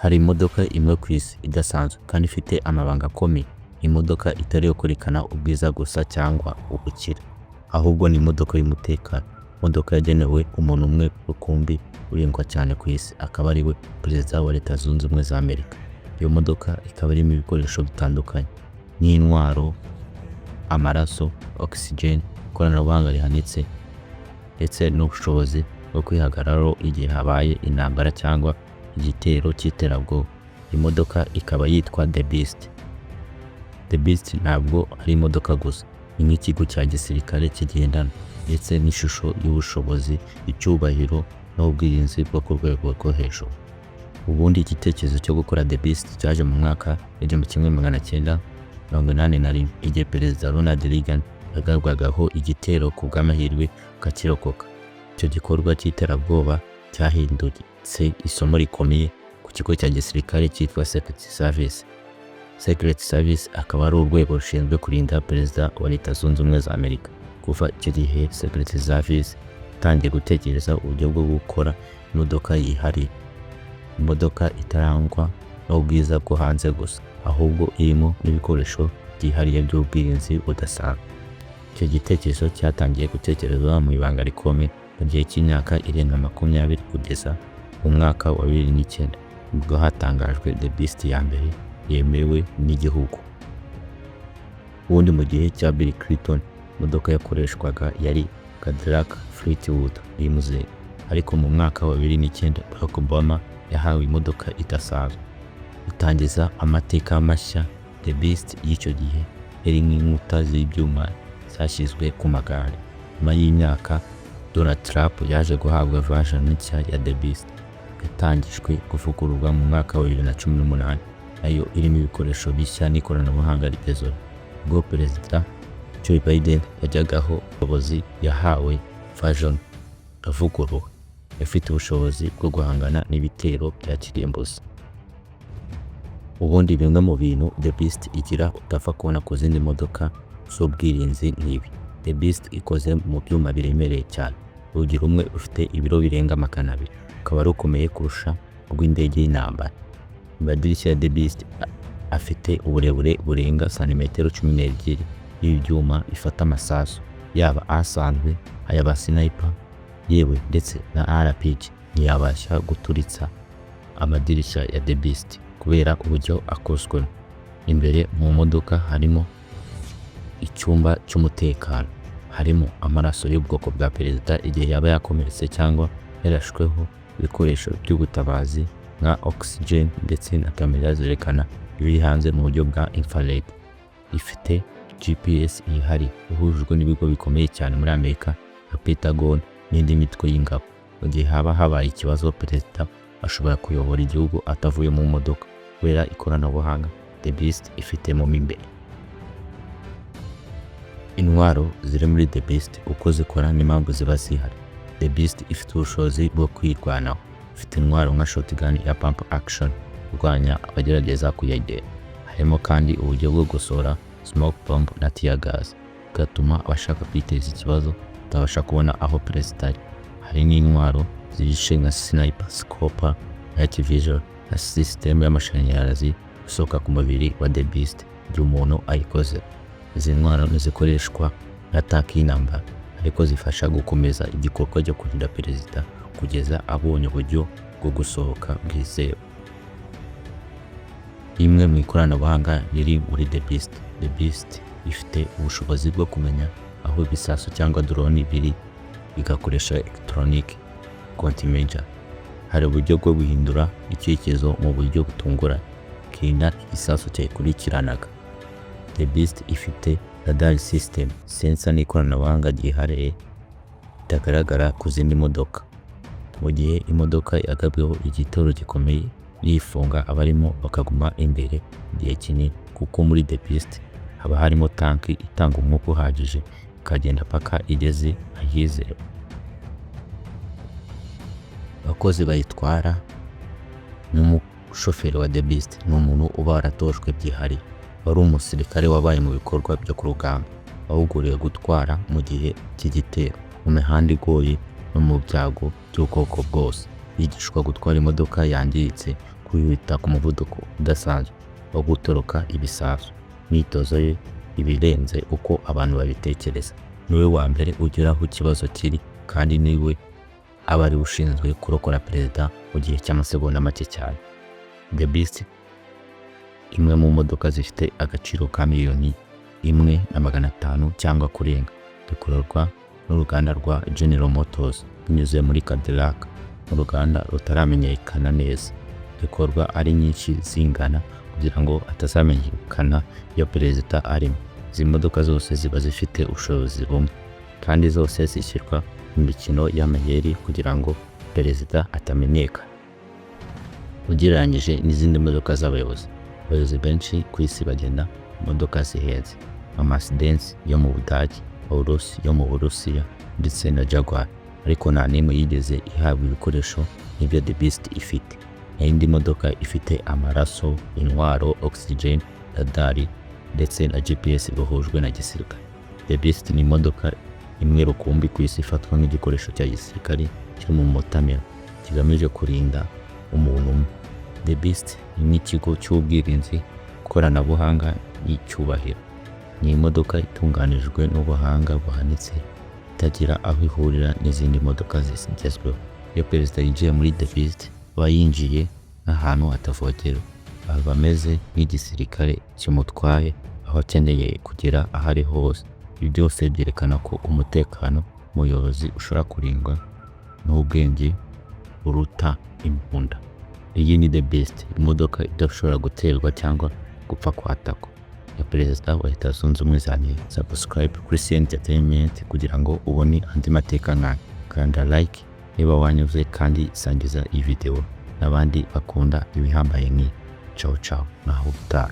Hari imodoka imwe ku isi idasanzwe kandi ifite amabanga akomeye, imodoka itari iyo kwerekana ubwiza gusa cyangwa ubukire, ahubwo ni imodoka y'umutekano, imodoka yagenewe umuntu umwe rukumbi urindwa cyane ku isi, akaba ari we Perezida wa Leta Zunze Ubumwe za Amerika. Iyo modoka ikaba irimo ibikoresho bitandukanye nk'intwaro, amaraso, oxygen, ikoranabuhanga rihanitse ndetse n'ubushobozi bwo kwihagararaho igihe habaye intambara cyangwa igitero cy'iterabwoba. Imodoka ikaba yitwa The Beast. The Beast ntabwo ari imodoka gusa, ni nk'ikigo cya gisirikare kigendana ndetse n'ishusho y'ubushobozi, icyubahiro n'ubwirinzi bwo ku rwego rwo hejuru. Ubundi igitekerezo cyo gukora The Beast cyaje mu mwaka w'1981, igihe Perezida Ronald Reagan yagabwagaho igitero, ku bw'amahirwe akakirokoka. Icyo gikorwa cy'iterabwoba cyahindutse isomo rikomeye ku kigo cya gisirikare cyitwa Secret Service. Secret Service akaba ari urwego rushinzwe kurinda Perezida wa Leta Zunze Ubumwe za Amerika. Kuva icyo gihe, Secret Service yatangiye gutekereza uburyo bwo gukora imodoka yihariye, imodoka itarangwa n'ubwiza bwo hanze gusa, ahubwo irimo n'ibikoresho byihariye by'ubwirinzi budasanzwe. Icyo gitekerezo cyatangiye gutekerezwa mu ibanga rikomeye mu gihe cy'imyaka irenga 20, kugeza mu mwaka wa 2009, ubwo hatangajwe The Beast ya mbere yemewe n'igihugu. Ubundi mu gihe cya Bill Clinton, imodoka yakoreshwaga yari Cadillac Fleetwood Limousine, ariko mu mwaka wa 2009 Barack Obama yahawe imodoka idasanzwe, itangiza amateka mashya. The Beast y'icyo gihe yari nk'inkuta z'ibyuma zashyizwe ku magare. Nyuma y'imyaka, Donald Trump yaje guhabwa version nshya ya The Beast yatangijwe kuvugururwa mu mwaka wa 2018, nayo irimo ibikoresho bishya n'ikoranabuhanga rigezweho. Ubwo Perezida Joe Biden yajyagaho ubuyobozi, yahawe version yavuguruwe ifite ubushobozi bwo guhangana n'ibitero bya kirimbuzi. Ubundi bimwe mu bintu The Beast igira utapfa kubona ku zindi modoka z'ubwirinzi ni ibi: The Beast ikoze mu byuma biremereye cyane. Urugi rumwe rufite ibiro birenga 200, rukaba rukomeye kurusha urw'indege y'intambara. Amadirishya ya The Beast afite uburebure burenga santimetero 12 y'ibyuma bifata amasasu, yaba asanzwe, ay'aba sniper, yewe ndetse na RPG ntiyabasha guturitsa amadirishya ya The Beast kubera uburyo akozwemo. Imbere mu modoka harimo icyumba cy'umutekano, harimo amaraso y'ubwoko bwa perezida igihe yaba yakomeretse cyangwa yarashweho, ibikoresho by'ubutabazi nka oxygen ndetse na kamera zerekana ibiri hanze mu buryo bwa infrared. Ifite GPS yihariye ihujwe n'ibigo bikomeye cyane muri Amerika nka Pentagon n'indi mitwe y'ingabo. Mu gihe haba habaye ikibazo, perezida ashobora kuyobora igihugu atavuye mu modoka kubera ikoranabuhanga The Beast ifitemo mo imbere. Intwaro ziri muri The Beast, uko zikora n'impamvu ziba zihari. The Beast ifite ubushobozi bwo kwirwanaho. Ifite intwaro nka shotgun ya pump action irwanya abagerageza kuyegera. Harimo kandi uburyo bwo gusohora smoke bomb na tear gas, bigatuma abashaka kwiteza ikibazo batabasha kubona aho perezida ari. Hari n'intwaro zihishe nka sniper scope, night vision na sisitemu y'amashanyarazi isohoka ku mubiri wa The Beast igihe umuntu ayikoze. Izi ntwaro ntizikoreshwa nka tanki y'intambara, ariko zifasha gukomeza igikorwa cyo kurinda perezida kugeza abonye uburyo bwo gusohoka bwizewe. Imwe mu ikoranabuhanga riri muri The Beast: The Beast ifite ubushobozi bwo kumenya aho ibisasu cyangwa drone biri, igakoresha electronic countermeasure. Hari uburyo bwo guhindura icyerekezo mu buryo butunguranye, ikirinda igisasu cyayikurikiranaga. The Beast ifite radar system, sensor n'ikoranabuhanga ryihariye ritagaragara ku zindi modoka. Mu gihe imodoka yagabweho igitero gikomeye, irifunga, abarimo bakaguma imbere igihe kinini, kuko muri The Beast haba harimo tanki itanga umwuka uhagije, ikagenda paka igeze ahizewe. Abakozi bayitwara n'umushoferi wa The Beast ni umuntu uba waratojwe byihariye, wari umusirikare wabaye mu bikorwa byo ku rugamba, wahuguriwe gutwara mu gihe cy'igitero, mu mihanda igoye no mu byago by'ubwoko bwose. Yigishwa gutwara imodoka yangiritse, kwihuta ku muvuduko udasanzwe wo gutoroka ibisasu. Imyitozo ye iba irenze uko abantu babitekereza. Niwe wa mbere ugera aho ikibazo kiri, kandi niwe aba ari ushinzwe kurokora perezida mu gihe cy'amasegonda make cyane. The Beast, imwe mu modoka zifite agaciro ka miliyoni 1,500,000 cyangwa kurenga, bikorwa n'uruganda rwa General Motors binyuze muri Cadillac, uruganda rutaramenyekana neza. Bikorwa ari nyinshi zingana kugira ngo atazamenyekana iyo perezida arimo. Izi modoka zose ziba zifite ubushobozi bumwe, kandi zose zishyirwa mu mikino y'amayeri kugira ngo perezida atamenyekana. Ugereranyije n'izindi modoka z'abayobozi, abayobozi benshi ku isi bagenda mu modoka zihenze nka Mercedes yo mu Budage, Aurus yo mu Burusiya ndetse na Jaguar, ariko nta n'imwe yigeze ihabwa ibikoresho nk'ibyo The Beast ifite. Nta yindi modoka ifite amaraso, intwaro, oxygen, radari ndetse na GPS bihujwe na gisirikare. The Beast ni imodoka imwe rukumbi ku isi ifatwa nk'igikoresho cya gisirikare kiri mu mutamiro, kigamije kurinda umuntu umwe. The Beast ni nk'ikigo cy'ubwirinzi, ikoranabuhanga n'icyubahiro. Ni imodoka itunganijwe n'ubuhanga buhanitse, itagira aho ihurira n'izindi modoka zigezweho. Iyo perezida yinjiye muri The Beast, aba yinjiye nk'ahantu hatavogerwa, aba ameze nk'igisirikare kimutwaye aho akeneye kugera aho ari hose. Ibi byose byerekana ko umutekano w'umuyobozi ushobora kurindwa n'ubwenge buruta imbunda. Iyi ni The Beast, imodoka idashobora guterwa cyangwa gupfa kwatakwa, ya perezida wa Leta Zunze Ubumwe za Amerika. Subscribe kuri C Entertainment kugira ngo ubone andi mateka nk'aya. Kanda like niba wanyuze, kandi sangiza iyi video n'abandi bakunda ibihambaye nk'ibi. Ciao ciao, naho ubutaha.